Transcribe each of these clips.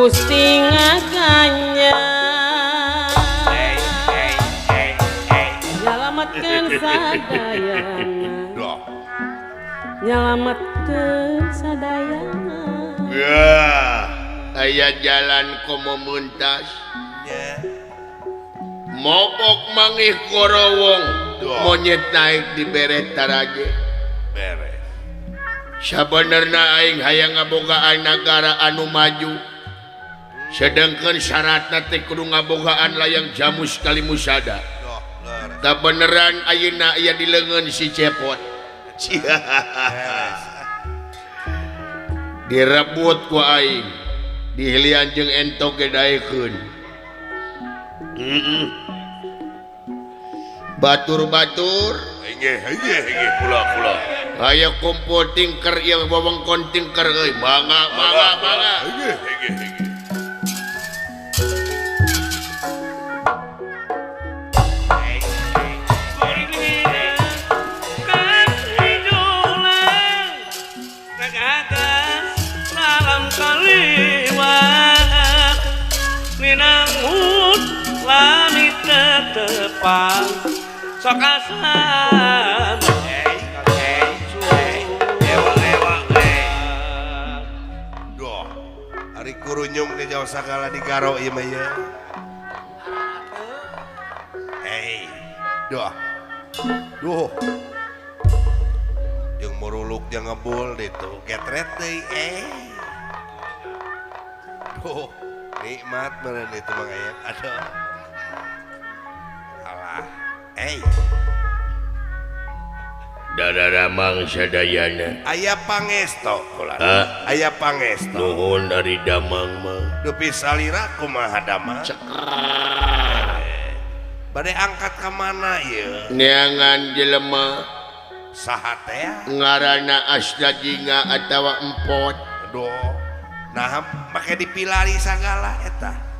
Gusti ngaganya nyalametkeun sadayana nyalametkeun sadayana. Ya, aya jalan komo mentas mobok mangih korowong monyet naik di beret taraje beres. Sabenerna aing hayang ngabogaan nagara anu maju sedangkan syaratna teh kudu ngabogaan layang jamus kali musada. Da beneran ayeuna aya di leungeun si Cepot. Direbut ku aing dihilian jeung entok ge daekeun. Batur-batur kula. Ayo kumpul tingker ieu wewengkon tingker euy mangga mangga mangga. Sok asam doh ari kurunyung teh jauh sagala digaro ieu mah ye. Hei doh duh jeung muruluk jeung ngebul ditu getret deui eh duh nikmat meureun itu Mang Ayat aduh alah. Hey. Dararamang sadayana. Aya pangesto kula. Aya pangesto. Nuhun ari damang mah. Dupi salira kumaha damang? Cekrrr. Bade angkat ka mana ieu? Neangan jelema saha teh? Ngaranna Astajinga atawa Empot. Aduh. Nah, make dipilari sagala eta.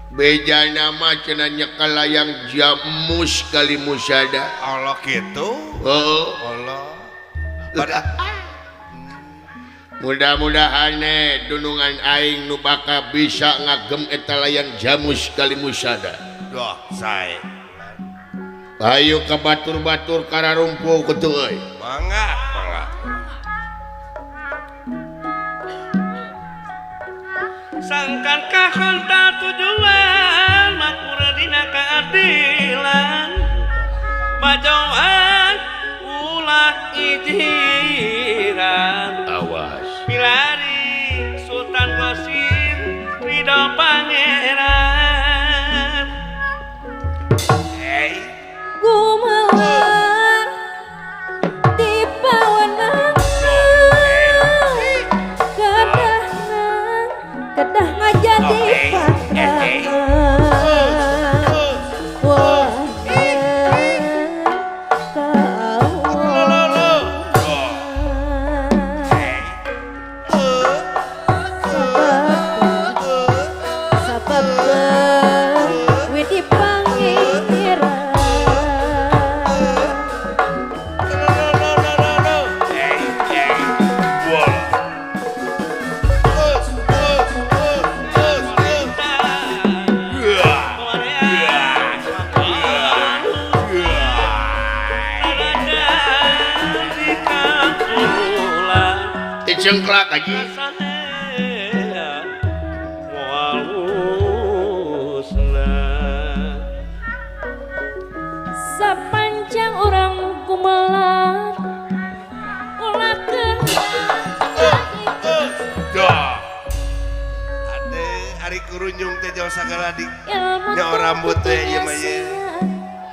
Beja nama cenah nyekel layang jamus kali musada. Allah gitu. Heeh. Allah. Pada mudah-mudahan dunungan aing nu bakal bisa ngagem eta layang jamus kali musada. Duh, sae. Ayo ka batur-batur kararumpu kitu euy. Mangga, mangga. Sangkan kahonta tujuan makmur dina keadilan majauhan ulah ijiran awas pilari Sultan Qasim ridho pangeran. Hey gumelar di pawenang kedah ngajadi pasangan. Wah sabab widi pangeran. Cengklak aja. Sepanjang orang kumelar ulah kena. Ade ari kurunyung teh jauh sagala di nyawa rambut teh ieu mah ye.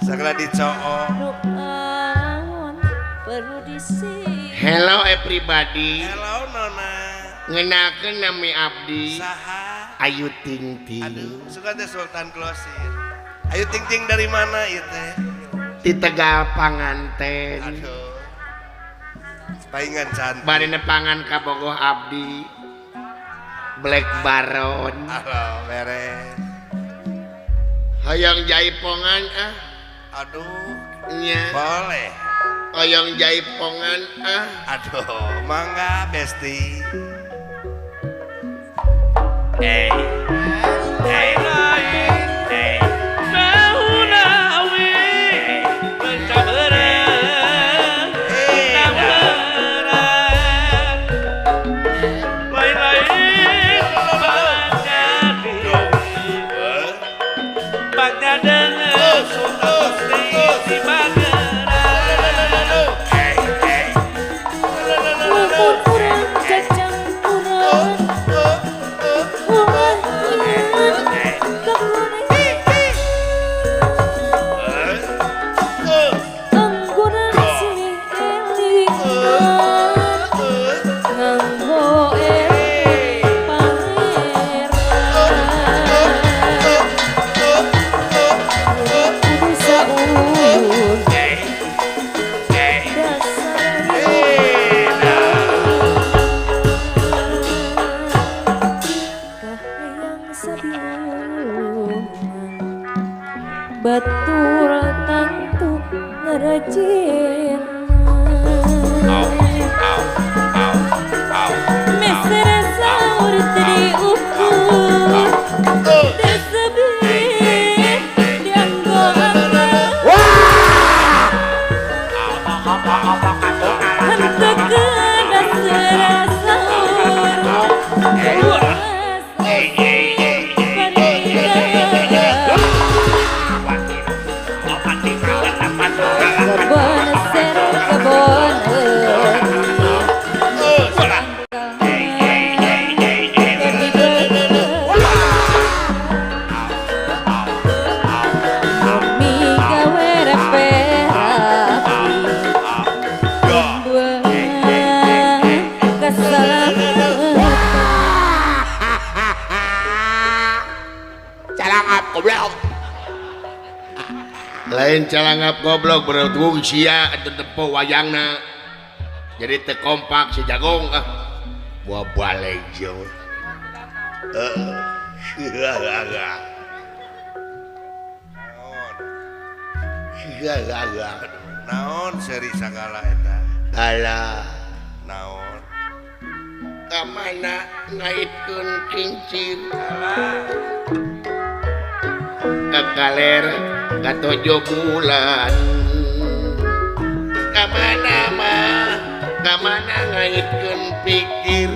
Sagala dicoo. Hello everybody. Hello Nona. Ngenakeun nami abdi. Saha? Ayu Ting Ting. Aduh, suka teh Sultan Klosir. Ayu Ting Ting dari mana ieu teh? Di Tegal Panganten. Aduh. Paingan cantik. Bari nepangan ka bogoh abdi. Black Baron. Halo, beres. Hayang jaipongan ah. Aduh. Nya. Boleh. Oyong jaipongan ah. Aduh, mangga besti. Batur tangtu ngarajin mesra saur diukur tersebut dianggo henteu kena saur. Lain calangap goblok berhubung sia atau tempo wayangna jadi terkompak si jagong ah buah balik jauh naon seri sagala eta alah naon kamana ngaitkeun kincir ka kaler katojo bulan kamana mah kamana ngaitkeun pikir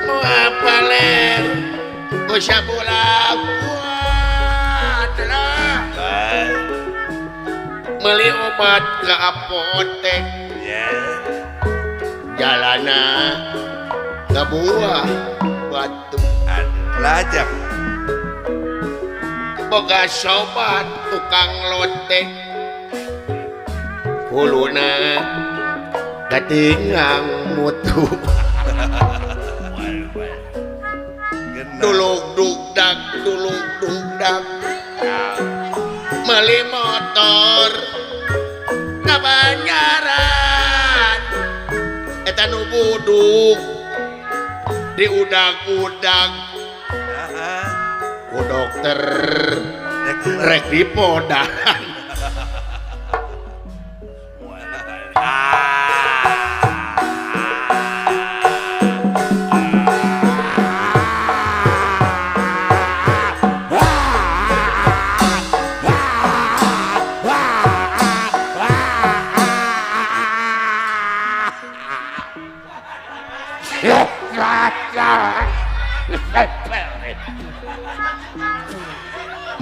moal paler ku sabulan meuli obat ke apotek jalana ka buah batu lajang boga sobat tukang lotek huluna katingang mutu tulung dugdak tulung dugdak meuli motor ka Banjaran eta nu buduk diudag-udag ku dokter rek dipodahan.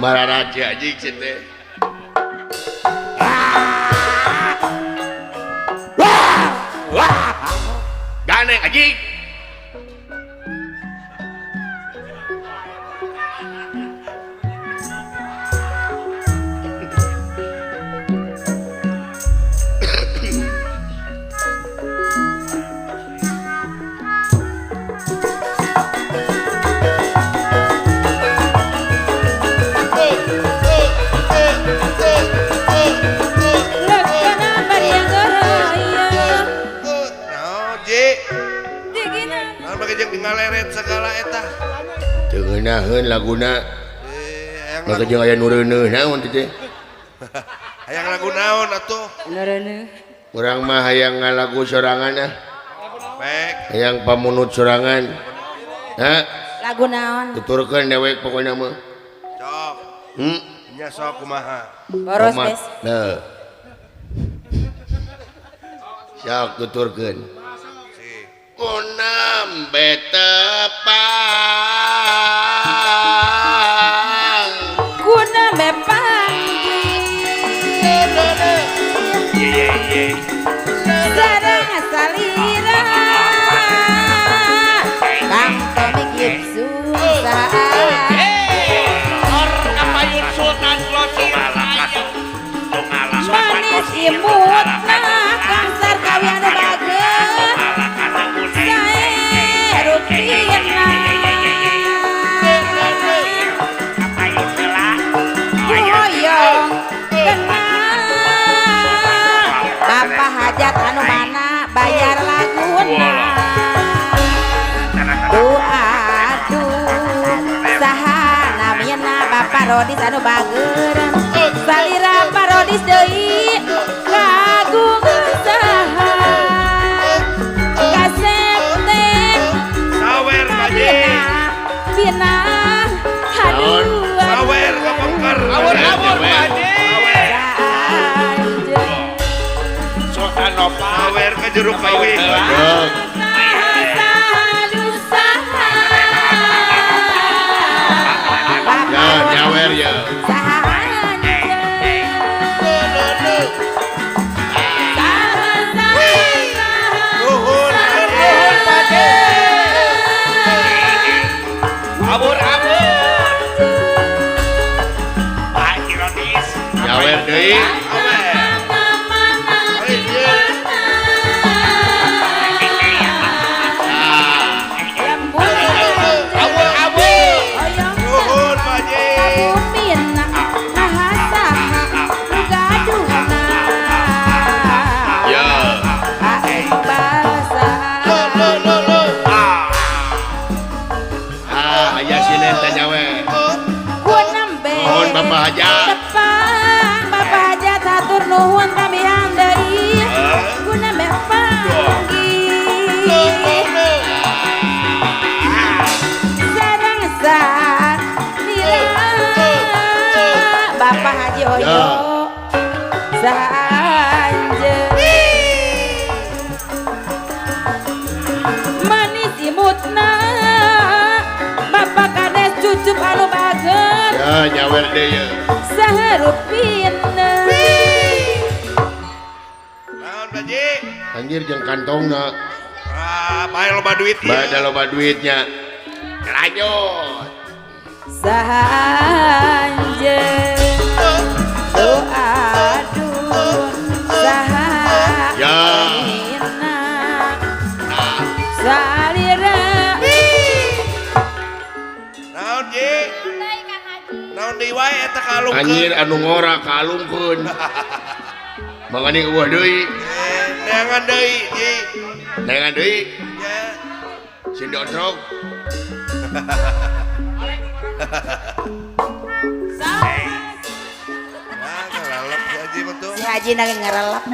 Mararaja anjing sih teh. Ganeng anjing. Ngaleret segala eta. Teu ngeunaheun laguna. Maka jeung aya nu reuneuh naon teh? Hayang lagu naon atuh? Nu reuneuh. Urang mah hayang ngalagu sorangan ah. Baik. Hayang pamunut sorangan. Heh. Lagu naon? Tuturkeun dewek pokona mah. Sok. Nya sok kumaha? Boros bes. Heuh. Sok tuturkeun. Kunam betepang. Kunam bepanggih. Sareng salira. Kang Tommy Gibson saha. Or kapayun Sultan Klosir. Manis imutna Kang Sarkawi anu bager. Sae rupina. Hoyong kenal. Bapak hajat anu mana bayar laguna. Duh aduh saha namina Bapak Rodis anu bager. Salira Pak Rodis deui kagungan saha. Kasep teh sawer Pak Bina aduh sawer kapengker awur-awur Pak Sultan Opa sawer ka jeruk kawin. Ya nyawer ya. Nuhun nuhun Pak Abur-abur Pak Ironis nyawer deui. Abur-abur Nuhun Pak Ya. Ah, aya sinen teh nyawer. Nuhun Bapak Hajat. Tepang Bapak Hajat hatur nuhun tambihan deui. Guna panggih. Sareng salira Bapak Haji Oyo saanjeun. Manis imutna Bapak Kades cucup anu bager. Ya nyawer deui ya. Saharupina. Naon Pak Anjir jeung kantongna. Ah, bae loba duit ieu. Bae loba duitnya. Lanjut. Saha anjeun. Oh aduh saha. Ya. Salira. Naon Ji? Naon deui wae eta kalungkeun. Anjir anu ngora kalungkeun. Mangani eueuh deui. Neangan deui Ji. Neangan deui. Ya. Sing dodrog. Nah, ngarelep si Haji mah tuh. Si Haji na ngarelep.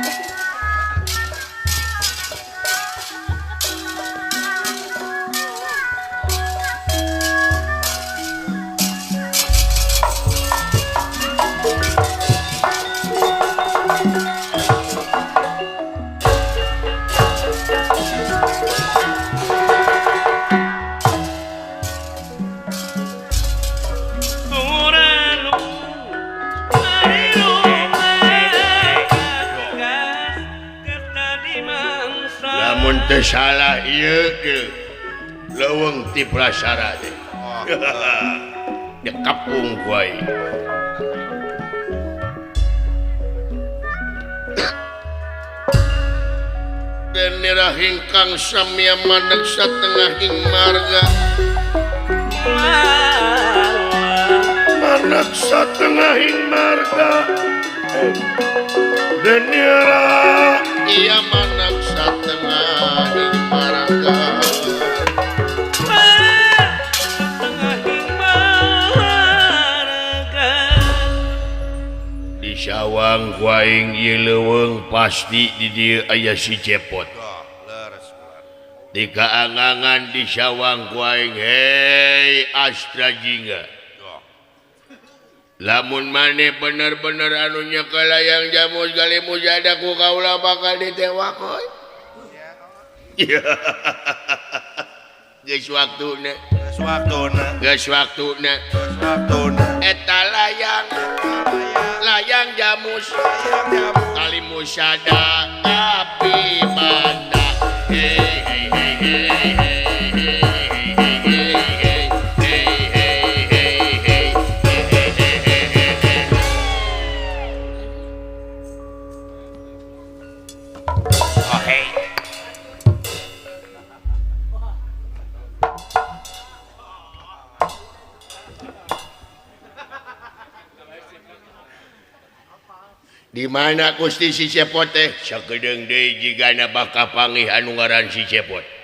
Lamun teu salah ieu leuweung ti prasara teh. Dikapung ku aing. Denira hingkang samya maneg satengahing marga. Maneg satengahing marga. Denira iya maneg satengahing marga. Satengahing marga. Di sawang ku aing ieu leuweung pasti di dieu aya si Cepot. Di kaangangan di sawang ku aing hei Astra Jingga. Lamun maneh bener-bener anu nyekel layang jamus gali musada ku kaula bakal ditewak euy. Geus waktuna. Geus waktuna. Geus waktuna. Geus waktuna. Eta layang layang jamus kali musada api mata. Hei hei hei hei hei hei hei hei hei hei hei hei. Oh hey. Di mana Gusti si Cepot teh sakedeung deui jigana bakal pangih anu ngaran si Cepot.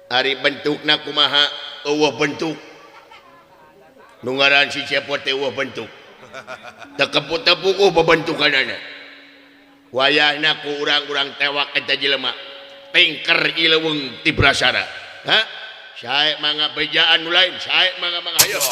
Ari bentukna kumaha? Eueuh bentuk. Nu ngaran si Cepot teh eueuh bentuk. Teu kepu-tepukuh bebentukanana. Wayahna ku urang-urang tewak eta jelema. Tingker ileuweung ti prasara. Ha? Sae mangga bejaan nu lain, sae mangga mangga hayo.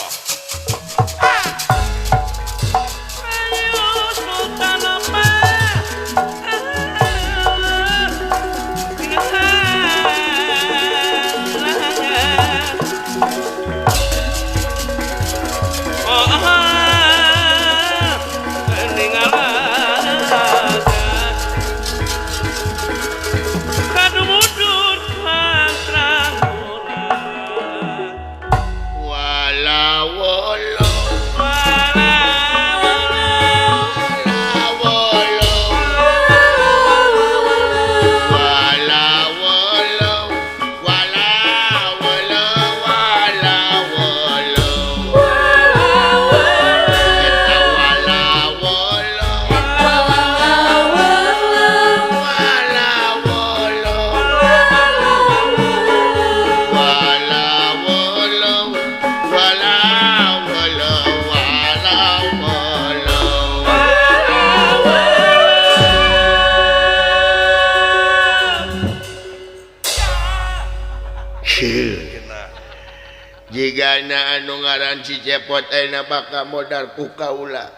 Jigana anu ngaran si Cepot ayeuna bakal modal ku kaula.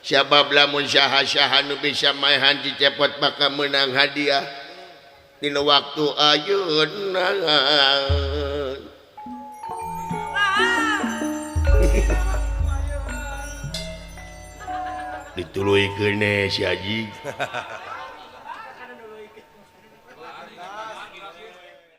Sabab lamun saha-saha nu bisa maehan si Cepot bakal meunang hadiah dina waktu ayeuna. Dituluykeun si Haji.